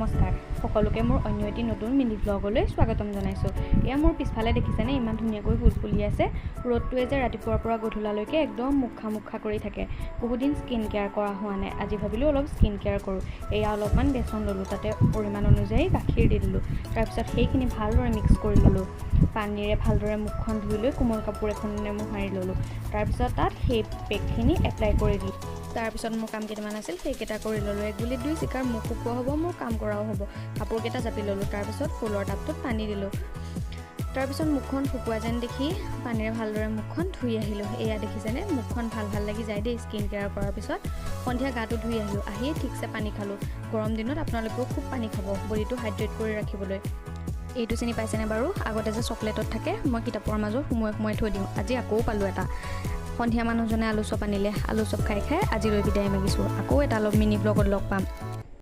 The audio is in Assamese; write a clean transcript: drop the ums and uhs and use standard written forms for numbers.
নমস্কাৰ সকলোকে, মোৰ অন্য এটি নতুন মিনি ভ্লগলৈ স্বাগতম জনাইছোঁ। এয়া মোৰ পিছফালে দেখিছেনে, ইমান ধুনীয়াকৈ ফুল ফুলি আছে। ৰ'দটোৱে যে ৰাতিপুৱাৰ পৰা গধূলালৈকে একদম মুখা মুখা কৰি থাকে। বহুদিন স্কিন কেয়াৰ কৰা হোৱা নাই। আজি ভাবিলোঁ অলপ স্কিন কেয়াৰ কৰোঁ। এয়া অলপমান বেচন ল'লোঁ, তাতে পৰিমাণ অনুযায়ী গাখীৰ দি দিলোঁ। তাৰপিছত সেইখিনি ভালদৰে মিক্স কৰি ল'লোঁ। পানীৰে ভালদৰে মুখখন ধুই লৈ কোমল কাপোৰ এখনেৰে মোহাৰি ল'লোঁ। তাৰপিছত তাত সেই পেকখিনি এপ্লাই কৰি দিলোঁ। তাৰপিছত মোৰ কাম কেইটামান আছিল, সেইকেইটা কৰি ল'লোঁ। এক গুলিত দুই চিকাৰ, মুখ শুকোৱা হ'ব, মোৰ কাম কৰাও হ'ব। কাপোৰকেইটা জাপি ল'লোঁ। তাৰপিছত ফুলৰ টাবটোত পানী দিলোঁ। তাৰপিছত মুখখন শুকোৱা যেন দেখি পানীৰে ভালদৰে মুখখন ধুই আহিলোঁ। এয়া দেখিছেনে, মুখখন ভাল ভাল লাগি যায় দেই স্কিন কেয়াৰ কৰাৰ পিছত। সন্ধিয়া গাটো ধুই আহিলোঁ। আহিয়ে ঠিকছে পানী খালোঁ। গৰম দিনত আপোনালোকেও খুব পানী খাব, বডিটো হাইড্ৰেট কৰি ৰাখিবলৈ। এইটো চিনি পাইছেনে বাৰু? আগতে যে চকলেটত থাকে, মই কিতাপৰ মাজত সুমুৱাই সুমুৱাই থৈ দিওঁ। আজি আকৌ পালোঁ এটা। সন্ধিয়া মানুহজনে আলু চপ আনিলে। আলু চপ খাই খাই আজিলৈ বিদায় মাগিছোঁ। আকৌ এটা অলপ মিনি ভ্লগত লগ পাম।